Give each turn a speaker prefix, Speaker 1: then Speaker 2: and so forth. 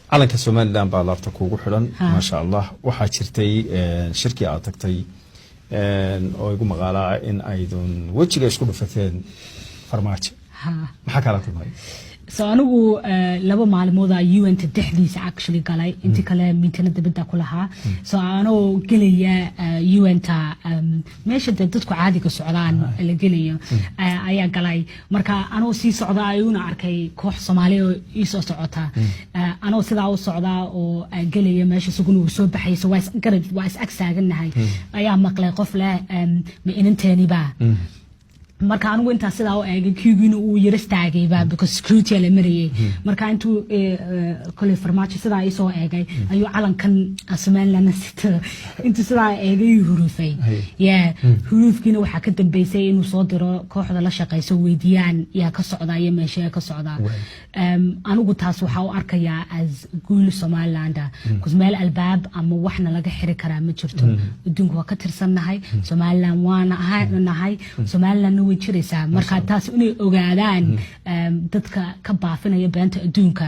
Speaker 1: Calanka Somaliland baa laabta kuugu xidhan. Maasha Allah. Waxaa jirtay shirkii aad tagtay oo igu maqaalaa in aydun wejiga isku dhufateen Farmaajo. Maxaa kala kulmay?
Speaker 2: So anigu 2 maalmooda UN-ta dhexdiisa actually galay, intii kale meeting-na dibadda ku lahaa. So anoo gelaya UN-ta, meesha dee dadku caadiga socdaan la gelayo, ayaa galay. Marka anoo sii socda ayuuna arkay koox Soomaali oo iisoo socota. Anoo sidaa u socdaa oo gelaya meesha, isaguna uu soo baxay, so waa is garab, waa is ag saagannahay, ayaa maqlay qof leh, "Ma inanteeniba?" Marka anigu intaa sidaa u eegay, queue-giina uu yara istaagayba because security la marayay. Marka intuu koley Farmaajo sidaa isoo eegay ayuu calankan Somaliland sito intuu sidaa eegay uu hurufay. Yeah, huruufkiina waxaa ka dambeysay inuu soo diro kooxda la shaqeyso, weydiiyaan yaa ka socda iyo meesha yaa ka socda. Anigu taas waxaa u arkayaa as guul Somaliland, because meel albaab ama waxna laga xiri karaa ma jirto. Adduunka waa ka tirsannahay, Somaliland waana nahay, Somalilandna way jiraysaa. Marka taas inay ogaadaan dadka ka baafinaya beenta adduunka.